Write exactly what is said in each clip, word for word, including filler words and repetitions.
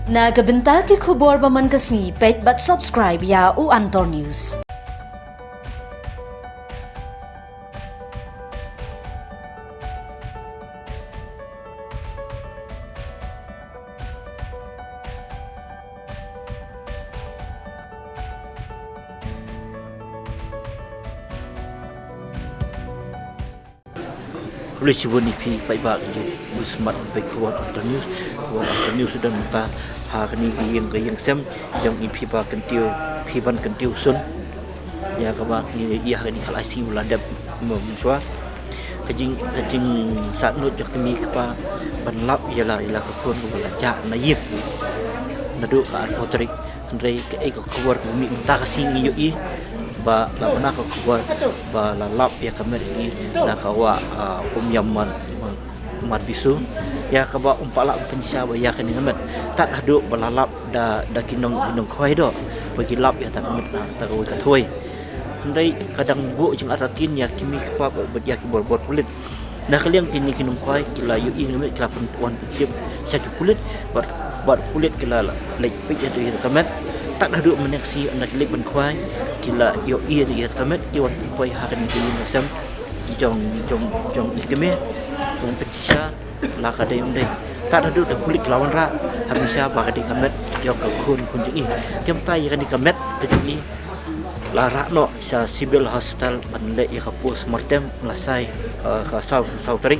Na ka bynta ki khubor ba man ka sngi, peit bad subscribe ïa u Antor News. Khublei shibun ïa phi paidbah ki jong u Smat Bek Khubor Antor News. Khubor Antor News u don mynta ha kane ka ïing ka ïing sem jong i Phiban Kyntiew, Phiban Kyntiew Sun. Ïa kaba ngi ïa kane ka lai sien ba la dep mynshwa. Ka jing, ka jingsahnut jong ka kmie ka kpa ban lap ïa la, ïa la ka khun kaba la jah na ïing. Naduh ka arphew tarik. Hynrei kaei ka khubor kaba mih mynta ka sngi ngi ïohi ba la bna ka khubor ba la lap ïa ka met i na ka wah, ah, Umïam Mar, Mar, Marbisu. Ïa kaba ym pat lah ban pynshisha ba ïa kane ka met tad haduh ba la lap da, da ki nong, ki nongkhwai doh ba ki lap ïa ta ka met na ta kawei ka thwei. Hynrei ka dang buh jingartatien ïa ki kmie ki kpa bad ïa ki bor bor pulit. Na ka liang kine ki nongkhwai ki la ïohi ïa ka met, ki la pyn, wan pyntip sha ki pulit bad, bad pulit ki la leit peit ïa ka met. Tad haduh mynne ka sngi ynda ki leit ban khwai ki la ïohi ïa ka met, ki wan pynpoi ha kane ka ïing ka sem jong, jong, jong i kmie, wan pynshisha la ka dei ym dei. Tad haduh da pulit ki la wanrah ha pyrshah ba ka dei ka met jong ka khun, khun jong i. Te mynta ïa kane ka met ka jong i la rah noh sha Civil Hospital ban leh ïa ka post mortem, la shai, eh, ka saw, saw tarik.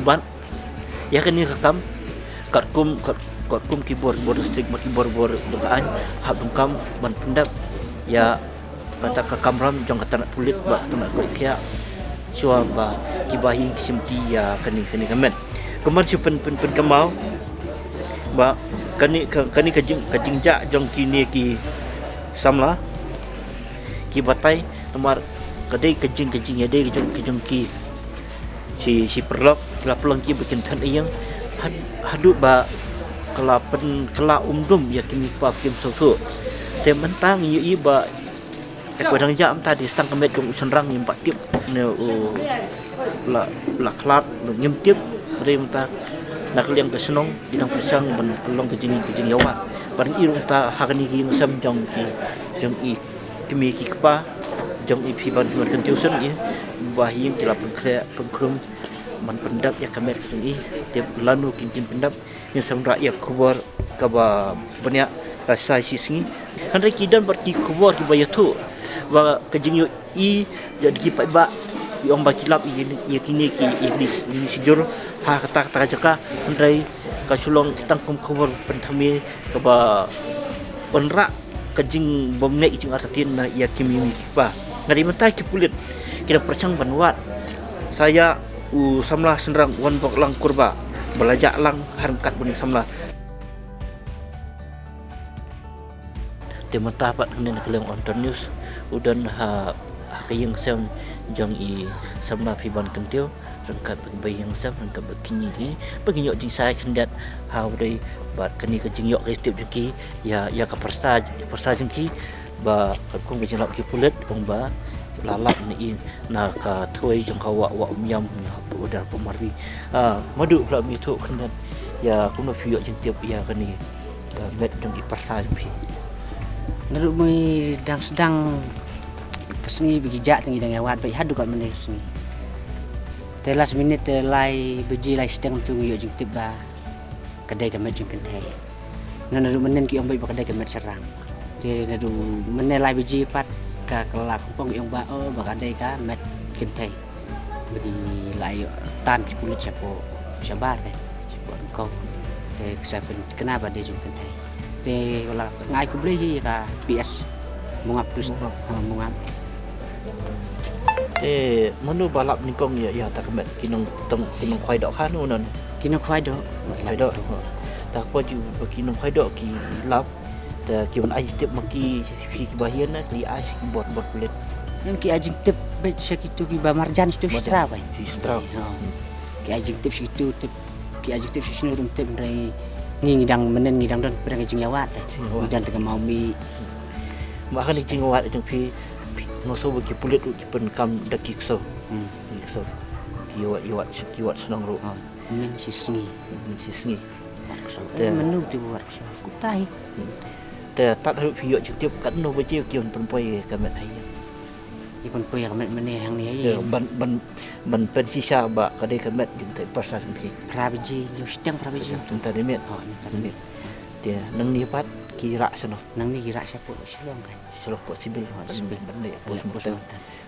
Bad ïa kane ka kam katkum, kat, katkum ki bor bor district bad ki bor bor jong ka aiñ hap donkam ban pyndep ïa kata ka kamram jong ka tnat pulit bad ka tnat khuid khiah shuwa ba ki bahaïing ki shimti ïa kane, kane ka met. Kumban shu pyn, pyn, pynkynmaw ba kane ka, kane ka jing, ka jingjah jong kine ki samla ki batai, namar ka dei ka jing, ka jingïadei ka jong, ka jong ki shi, shi paralok, ki la pynlong ki ba kin phet ïing had, haduh ba ka la pyn, ka la ym dum ïa ki kmie ki kpa ba kim sngewthuh. Te mynta ngi ïohi ba Te ka dang jah mynta, dei tang ka met jong u shynrang, ngim pat tip ne u la, la khlad, ngim tip. Hynrei mynta na ka liang ka shnong ki dang pyrshang ban pynlong ka jing, ka jingïawad. Bad ngi ïohi mynta ha kane ka ïing sem jong ki, jong i kmie ki kpa jong i Phiban, Phiban Kyntiew Sun, i bahaïing ki la pynkhreh pynkhrum ban pyndep ïa ka met ka jong i. Te lano kin, kin pyndep, ngin sa wanrah ïa ka khubor kaba bniah, la shai shisngi. Hynrei ki don bad ki khubor kiba ïathuh ba ka jingïohi jong ki paidbah, ki ong ba ki lap ïa kine, ïa kine ki, ïa kine ki shijur ha kata, kata ka jaka. Hynrei ka shu long tang kum khubor pynthame kaba wanrah ka jingbymneh, ka jingartatien na ïa ki kmie ki kpa. Nga dei mynta ki pulit ki dang pyrshang ban wad sa ïa u samla shynrang Wanboklang Kurbah ba la jah lang ha ryngkat bad u samla. Te mynta pat hangne na ka liang Antor News u don ha, ha ka ïing sem jong i samla Phiban Kyntiew ryngkat bad ki bahaïing sem, ryngkat bad kine ki, ba kin ïoh jingshai khyndiat ha u dei bad kane ka jingïoh ka jingtip jong ki ïa, ïa ka pyrsa, pyrsa jong ki ba katkum ka jinglap ki pulit ong ba la lap na i na ka thwei jong ka wah, wah Umïam ha u Darpa Marbi. Ah, madu phi lah ban ïathuh khyndiat ïa kumno phi ïoh jingtip ïa kane ka met jong i pyrsa jong phi? Naduh mynne dang sdang ka sngi ba ki jah te ngi dang ïawad beit haduh katne ka sngi. Te last minute te lai baje lai shiteng te ngi ïoh jingtip ba ka dei ka met jong kynthei. Naduh mynne ki ong beit ba ka dei ka met shynrang. Te naduh mynne lai baje pat ka, ka la khongpong ki ong ba, oh, ba ka dei ka met kynthei. Ba ki la ïoh tan ki pulit shapoh shabar, eh, shapoh nyngkong. Te ki sa pynthikna ba dei jong kynthei. Te nga ai khublei hi ïa ka P S Mongap Police. Mongap. Ah, Mongap. Te mano ba lap nyngkong ïa, ïa ta ka met, ki nong, tong, ki nongkhwai dohkha ne uno? Ki nongkhwai doh. Khwai doh. Te hapoh jong ki nongkhwai doh ki lap, te ki wan ai jingtip ma ki, ki, ki bahaïing ne ki ai sha ki bor, bor pulit? Em, ki ai jingtip beit sha kito kiba marjan, kito shi straw beit. Shi straw. Ha. Ki ai jingtip sha kito, tip, ki ai jingtip sha kino ruh ngam tip, hynrei ngi, ngi dang mynne ngi dang don pyrshang ka jingïawad. Jingïawad. Ngi don te ka mawmih. Ma kane ka jingïawad jong phi, phi, nga sngew ba ki pulit ruh ki pyndonkam da ki ksew. Hmm. Ki ksew. Ki ïawad, ïawad, ki ïawad shnong ruh. Ha. Mynne shisngi. Mynne shisngi. Te manu te buat sha ku tai. Te tad haduh phi ïoh jingtip katno baje ki wan pynpoi ka met ha ïing? Ki pynpoi ka met mynne hangne ha ïing. Ban pynshisha ba ka dei ka met jong te pyrsa phi. Phra baje, ïoh shiteng phra baje. Mynta dei miet. Oh, mynta dei miet. Te nangne pat ki rah shano? Nangne ki rah shapoh Shillong kan. Shillong poh civil. Ban leit postmortem.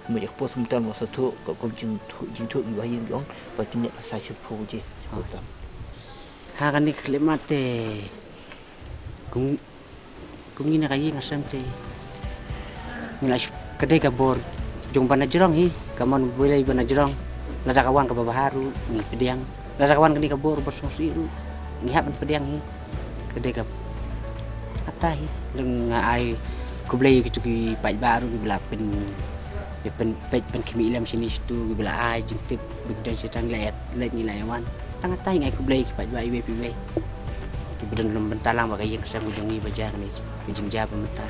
Ban leit postmortem ba sa thuh ka kum jingthuh jingthuh ki ba ha ïing ki ong ba kine sa shiphew baje. Ha kane ka khyllipmat te kum kum ngi na ka ïing ka sem te ngi la shu, ka dei ka bor jong ban na jrong hi, ka mon Blei ban na jrong. Lada ka wan kaba bha ruh ngi pdiang, lada ka wan kane ka bor ba sngewsih ruh ngi hap ban pdiang hi. Ka dei ka ata hi. Leng nga ai khublei ïa kitu ki paidbah ruh kiba la pyn, pyn peit pynkhmih lem shini shitu, kiba la ai jingtip ba ki don shiteng, la ïa leit ngi la ïa wan. Tang ata hi nga ai khublei ki paidbah iwei pa iwei kiba don lem bynta lang ba ka ïing ka sem ka jong ngi ba jia kane ka jingjia ba mynta.